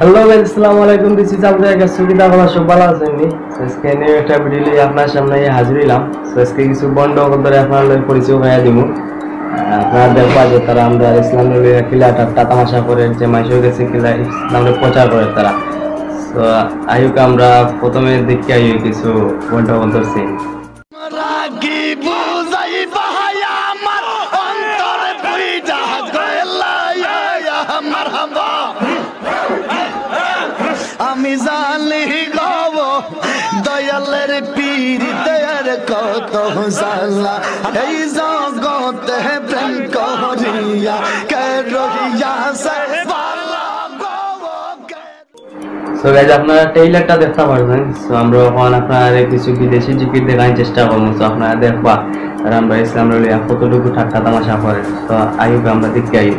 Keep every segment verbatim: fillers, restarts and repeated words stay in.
Hello guys, আসসালামু আলাইকুম। This is Abu জাহেদ। কিতা খবর, সব ভালা আছইন নি? So, আজকে নিউ একটা ভিডিও লইয়া আপনার সামনে হাজির অইলাম। So, আজকে কিছু ভন্ড অকলতরে আপনার লগে পরিচয় করাইয়া দিমু। আপনারা দেখবা যে তারা আমরার ইসলাম লইয়া কিলা ঠাট্টা তামাশা করে, যে মানষর গেছে কিলা ইসলামরে প্রচার করে তারা। So, আউক্কা আমরা প্রথমে দেখিয়া আই কিছু ভন্ড অকলতর সিন। রাগি বুঝাইবা আমার অন্তর বুঝা গেলা, ইয়া, ইয়া, মারহাবা। আমি জানি গো দয়ালের পীড়িতের কত জ্বালা, এই জগতে প্রেম করিয়া কে রহিয়াছে ভালা গো, কে So guys, আপনারা ট্রেইলারটা দেখতা পারছইন। So আমরা অখন আপনারারে কিছু বিদেশি জিকির দেখানির চেষ্টা করমু। So আপনারা দেখবা, আর আমরার ইসলামরে লইয়া কতটুকু ঠাট্টা তামাশা করে। So আউক্কা আমরা দেখিয়া আই।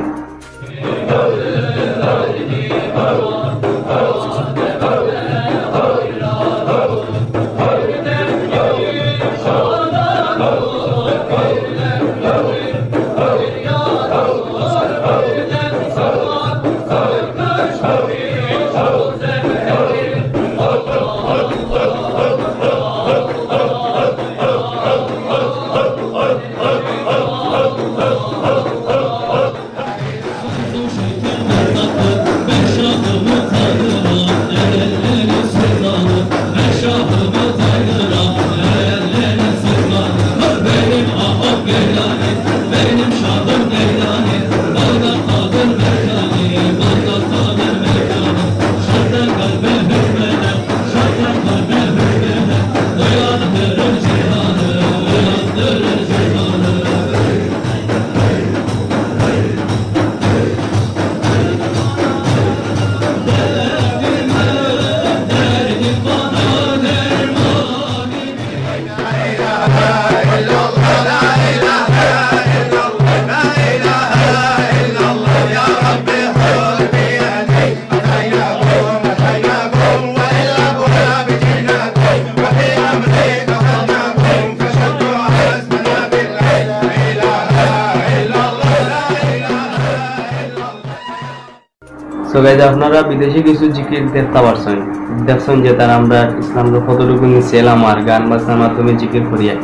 So guys, আপনারা বিদেশি কিছু জিকির দেখতা পারছইন, দেখছইন যে তারা আমরার ইসলামরে কতটুকু নিচে লামার, গান বাজনার মাধ্যমে জিকির করিয়া।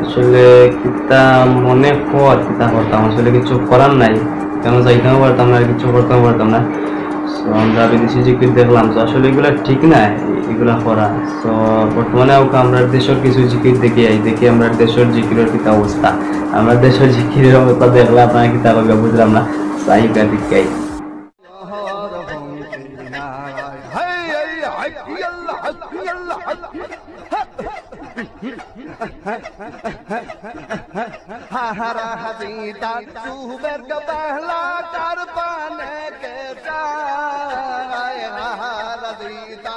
আসলে কিতা মনে কর, কিতা করতাম, আসলে কিছু করার নাই, কেন যাইতামও পারতাম না, আর কিছু করতামও পারতাম না। So আমরা বিদেশি জিকির দেখলাম, তো আসলে ইগুলা ঠিক না, ইগুলা করা। So বর্তমানে আউক্কা আমরার দেশর কিছু জিকির দেখিয়া আই, দেখি আমরার দেশর জিকিরর কিতা অবস্থা। আমরার দেশর জিকিরর অবস্থা দেখলে আপনারা কিতা কইবা বুঝলাম না। So আউক্কা দেখিয়া আই। হারা হাদিতা সুবের কে বেলা কারবানে কে চায়, হারা হাদিতা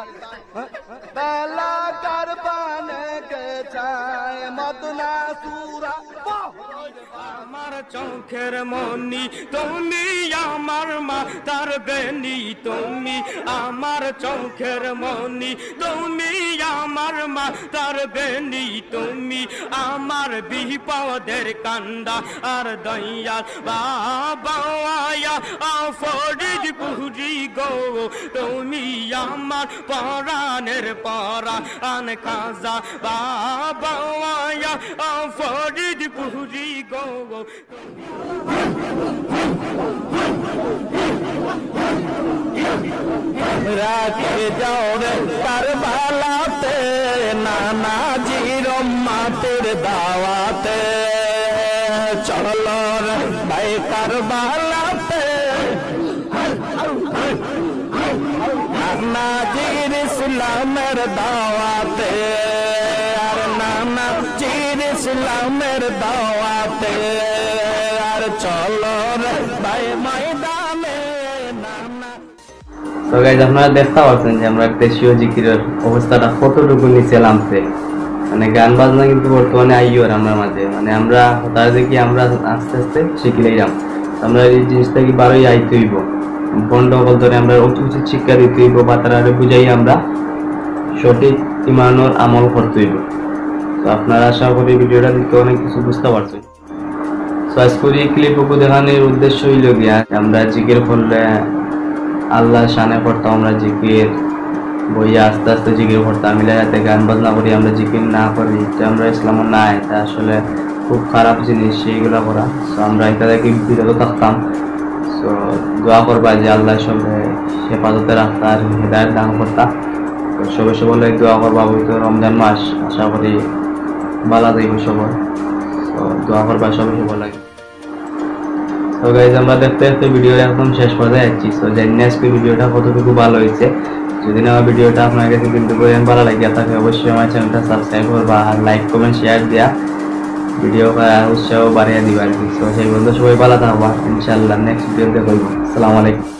বেলা কারবানে কে চায়, মদনা সুরা। আমার চোখের মণি তুমি, আমার মাথার বেনি তুমি, আমার চোখের মণি তুমি, আমার মাথার বেনি তুমি, আমার বিপদের কান্দা আর দয়াল বাবা আয়া ফরিদপুরি গো, তুমি আমার পরাণের পরাণ খাজা বাবা আয়া ফরিদপুরি গো। রাখে যাও রে কারবালাতে, নানাজির উম্মতের দাওয়াতে। চলো রে ভাই কারবালাতে, নানাজির ইসলামের দাওয়াতে, আর নানাজির ইসলামের দাওয়াতে, আর চলো রে ভাই ময়দানে নানা। So guys, আপনারা দেখতা পারছইন যে আমরার দেশীয় জিকিরর অবস্থাটা কতটুকু নিচে লামছে। মানে গান বাজনা কিন্তু বর্তমানে আইয়র আমরার মাঝে, মানে আমরা হঠাৎ দেখি আমরা আস্তে আস্তে শিখিলাইলাম। আমরা এই জিনিসটা কি বারোই আইতে অইবো, ভন্ড অকলতরে আমরা উচিত উচিত শিক্ষা দিতে অইবো বা তারারে বুঝাই আমরা সঠিক ইমানর আমল করতে অইবো। তো আপনারা আশা করি ভিডিওটা দেখে অনেক কিছু বুঝতা পারছইন। So আজকের এই ক্লিপ অগু দেখানির উদ্দেশ্য অইলো গিয়া আমরা জিকির করলে আল্লাহর শানে করতাম আমরা জিকির, বইয়া আস্তে আস্তে জিকির করতাম। মিলে যাতে গান বাজনা করি, আমরা জিকির না করি, তো আমরা ইসলামও নাই। তা আসলে খুব খারাপ জিনিস সেইগুলা করা। তো আমরা এটা থেকে বিরত থাকতাম। তো দোয়া করবা যে আল্লাহ সবে হেফাজতে রাখতা আর হেদায়েত দান করতা। তো সবে সবর লাগি দোয়া করবা, ওই তো রমজান মাস, আশা করি ভালা যাইব সবর। তো দোয়া করবা সবে সবর লাগি। তো গাইজ, আমরা দেখতে দেখতে ভিডিওর একদম শেষ পর্যায়ে আইছি। তো জানি না আজকে ভিডিওটা কতটুকু ভালা অইছে। যদি না আমার ভিডিওটা আপনার কাছে কিন্তু পরিমাণ ভালা লাগিয়া থাকে, অবশ্যই আমার চ্যানেলটা সাবস্ক্রাইব করবা আর লাইক কমেন্ট শেয়ার দিয়া ভিডিও উৎসাহ বাড়াইয়া দিবা আর কি। তো সেই পর্যন্ত সবাই ভালা থাকবা, ইনশাআল্লাহ নেক্সট ভিডিও দেখা অইব। আসসালামু আলাইকুম।